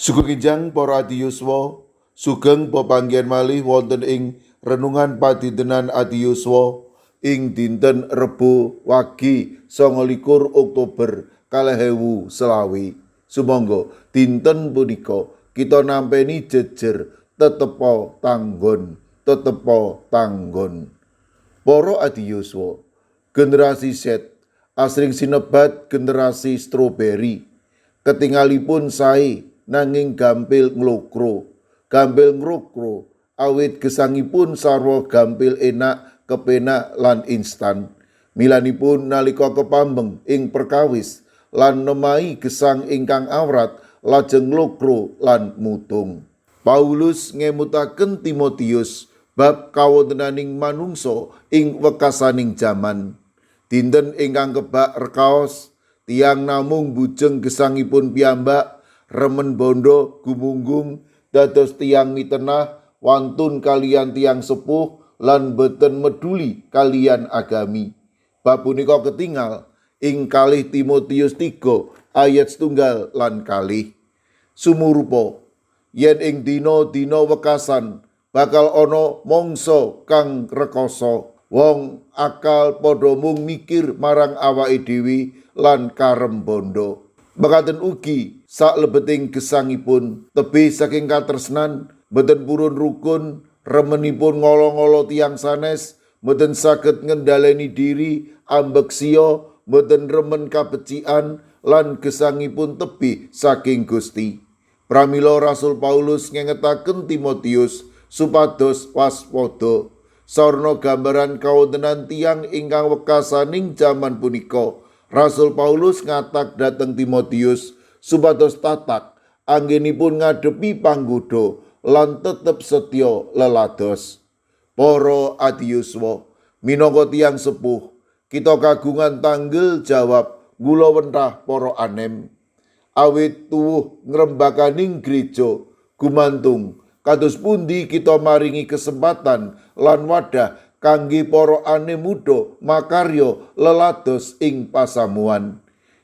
Sugeng enjang para adiyuswa, sugeng pepanggihan malih wonten ing renungan padintenan adiyuswa ing dinten Rebo Wage 29 Oktober 2025. Sumangga dinten punika kita nampeni jejer tetepa tanggon, tetepa tanggon. Para adiyuswa, generasi Z asring sinebat generasi stroberi. Ketingalipun sae nanging gampil nglokro, gampil ngrokro awit gesangipun sarwa gampil enak, kepenak lan instan. Milanipun nalika kepambeng ing perkawis lan nemahi gesang ingkang awrat lajeng nglokro lan mutung. Paulus ngemutaken Timotius bab kawontenaning manungsa ing wekasaning jaman. Dinten ingkang kebak rekaos, tiyang namung bujeng gesangipun piyambak, remen bondo gumunggung, dados tiyang mitenah, wantun kaliyan tiyang sepuh lan boten meduli kaliyan agami. Bab punika ketingal ing 2 Timotius 3 ayat 1 lan 2. Sumurupa yen ing dina-dina wekasan bakal ana mangsa kang rekoso, wong akal padha mung mikir marang awake dhewe lan karem bondo. Mekaten ugi saklebeting gesangipun tebih saking katresnan, boten purun rukun, remenipun ngolo-ngolo tiyang sanes, boten saged ngendhaleni diri, ambek siya, boten remen kabecikan lan gesangipun tebih saking Gusti. Pramila Rasul Paulus ngengetaken Timotius supados waspada. Sarana gambaran kawontenan tiyang ingkang wekasaning jaman punika, Rasul Paulus ngatak dhateng Timotius supados tatak anggenipun ngadepi panggoda lan tetep setya lelados. Para adiyuswa, minangka tiyang sepuh, kita kagungan tanggel jawab gulawentah para anem. Awit tuwuh ngrembakaning gereja gumantung kados pundi kita maringi kesempatan lan wadah kangge para anem muda makarya lelados ing pasamuan.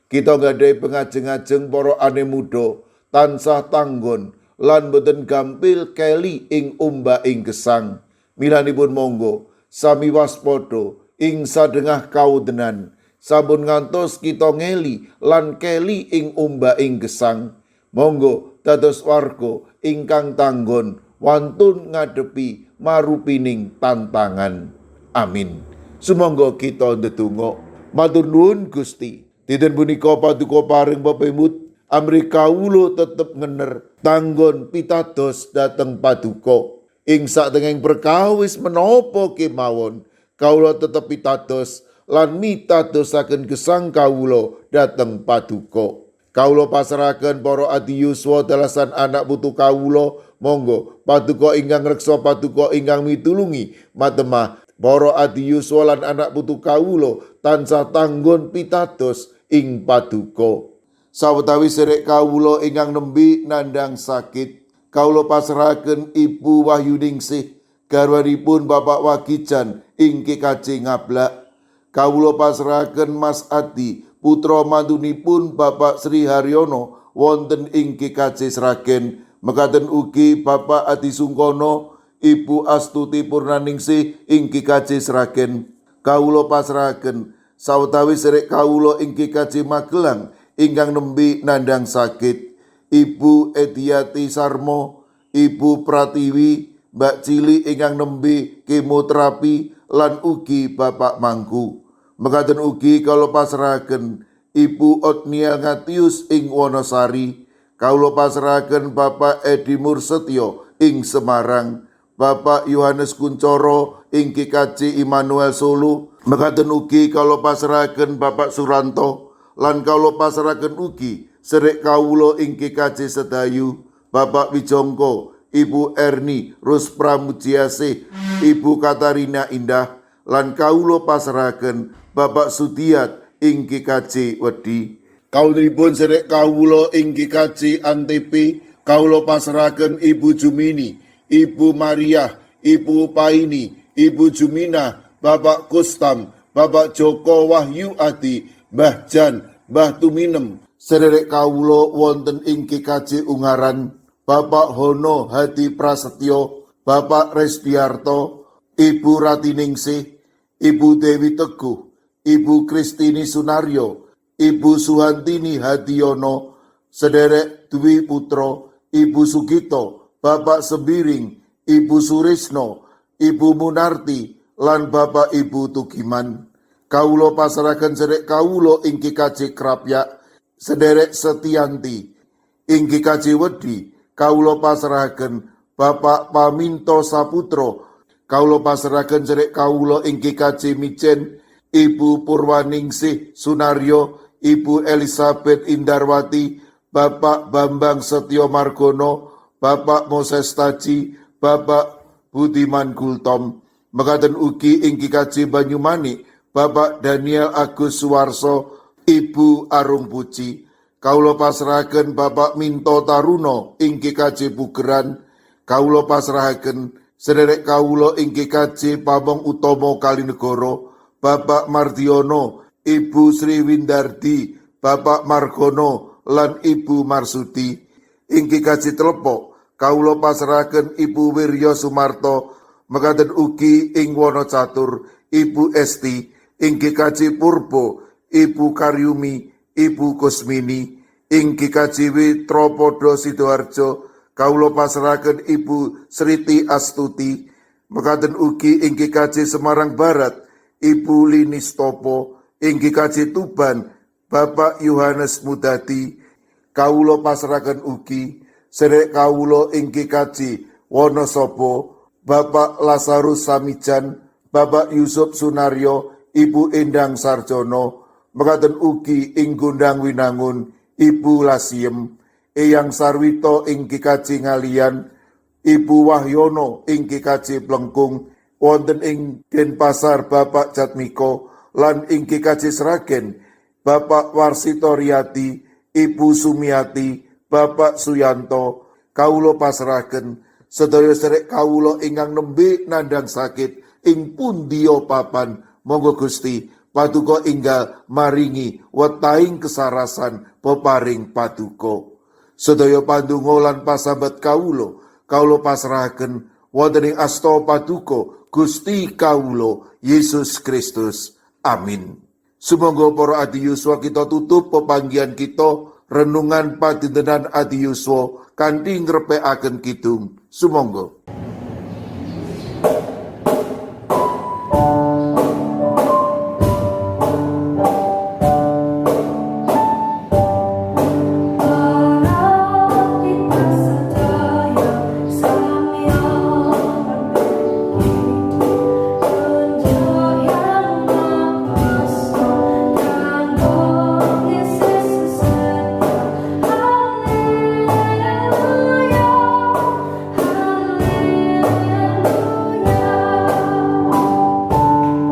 Kita nggadahi pengajeng-ajeng para anem muda tansah tanggon lan boten gampil keli ing ombaking gesang. Milanipun monggo sami waspada ing sadengah kawontenan. Sampun ngantos kita ngeli lan keli ing ombaking gesang. Monggo dados warga ingkang tanggon wantun ngadepi marupining tantangan. Amin. Sumangga kita ndedonga. Matur nuwun Gusti. Dinten punika paduka paring pepemut amrih kawula tetep ngener tanggon pitados dhateng paduka. Ing satengahing perkawis menapa kemawon kawula tetep pitados lan mitadosaken gesang kawula dhateng paduka. Kawula pasrahaken para adiyuswa dalasan anak putu kawula, monggo paduka ingkang reksa, paduka ingkang mitulungi matemah para adiyuswa lan anak putu kawula tansah tanggon pitados ing paduka. Sawetawis serek kawula ingkang nembe nandhang sakit, kawula pasrahaken Ibu Wahyuningsih garwanipun Bapak Wagijan ing GKJ Ngablak. Kawula pasrahaken Mas Adi putra mantunipun Bapak Sri Haryono wonten ing GKJ Sragen. Mekaten ugi Bapak Adi Sungkono, Ibu Astuti Purnaningsih ing GKJ Sragen. Kawula pasrahaken sawetawis serek kawula ing GKJ Magelang ingkang nembe nandhang sakit, Ibu Ediati Sarmo, Ibu Pratiwi, Mbak Cili ingkang nembe kemoterapi lan ugi Bapak Mangku. Mekaten ugi kawula pasrahaken Ibu Otniel Ngatius ing Wonosari. Kawula pasrahaken Bapak Edi Mursetyo ing Semarang, Bapak Yohanes Kuncoro ing GKJ Immanuel Solo. Mekaten ugi kawula pasrahaken Bapak Suranto lan kawula pasrahaken ugi serek kawula ing GKJ Sedayu, Bapak Wijongko, Ibu Erni Rus Pramujiasih, Ibu Katarina Indah lan kawula pasrahaken Bapak Sudiat ing GKJ Wedi. Kawulipun serek kawula ing GKJ Antp, kawula pasrahaken Ibu Jumini, Ibu Maria, Ibu Paini, Ibu Jumina, Bapak Kustam, Bapak Joko Wahyu Adi, Mbah Jan, Mbah Tuminem, Sederek kawula wonten ing GKJ Ungaran, Bapak Hono Hadi Prasetyo, Bapak Resdiarto, Ibu Ratiningsih, Ibu Dewi Teguh, Ibu Kristini Sunaryo, Ibu Suhantini Hadiono, sederek Dwi Putro, Ibu Sugito, Bapak Sembiring, Ibu Surisno, Ibu Munarti, lan Bapak Ibu Tugiman. Kawula pasrahaken sederek kawula ing GKJ Krapyak, sederek Setianti, ing GKJ Wedi, kawula pasrahaken Bapak Paminto Saputro, kawula pasrahaken sederek kawula ing GKJ Mijen, Ibu Purwaningsih Sunaryo, Ibu Elizabeth Indarwati, Bapak Bambang Setyo Margono, Bapak Moses Taji, Bapak Budiman Gultom. Mekaten ugi ing GKJ Banyumanik, Bapak Daniel Agus Suwarso, Ibu Arung Puji. Kawula pasrahaken Bapak Minto Taruno ing GKJ Pugeran. Kawula pasrahaken sederek kawula ing GKJ Pamong Utomo Kalinegoro, Bapak Mardiono, Ibu Sri Windardi, Bapak Margono, lan Ibu Marsudi. Ing GKJ Telepok, kawula pasrahaken Ibu Wirya Sumarto, mekaten ugi ing Wonocatur, Ibu Esti, ing GKJ Purbo, Ibu Karyumi, Ibu Kusmini, ing GKJW Tropodo Sidoarjo, kawula pasrahaken Ibu Sriti Astuti, mekaten ugi ing GKJ Semarang Barat, Ibu Lini Stopo, ing GKJ Tuban, Bapak Yohanes Mudati. Kawula pasrahaken ugi sederek kawula ing GKJ Wonosobo, Bapak Lazarus Samijan, Bapak Yusuf Sunaryo, Ibu Endang Sarjono, mekaten ugi ing Gondang Winangun, Ibu Lasiem, Eyang Sarwito ing GKJ Ngalian, Ibu Wahyono ing GKJ Plengkung, wonten ing Denpasar Bapak Jatmiko, lan ing GKJ Sragen, Bapak Warsito Riyadi, Ibu Sumiati, Bapak Suyanto. Kawula pasrahaken sedaya sederek kawula ingkang nembe nandhang sakit ing pundiya papan. Monggo Gusti Paduka enggal maringi wetahing kesarasan peparing Paduka. Sedaya pandonga lan pasambat kawula, kawula pasrahaken wonten ing asta Paduka Gusti kawula Yesus Kristus. Amin. Sumangga para adi yuswa, kita tutup pepanggihan kita renungan padintenan adi yuswa kanthi ngrepekaken kidung. Sumangga.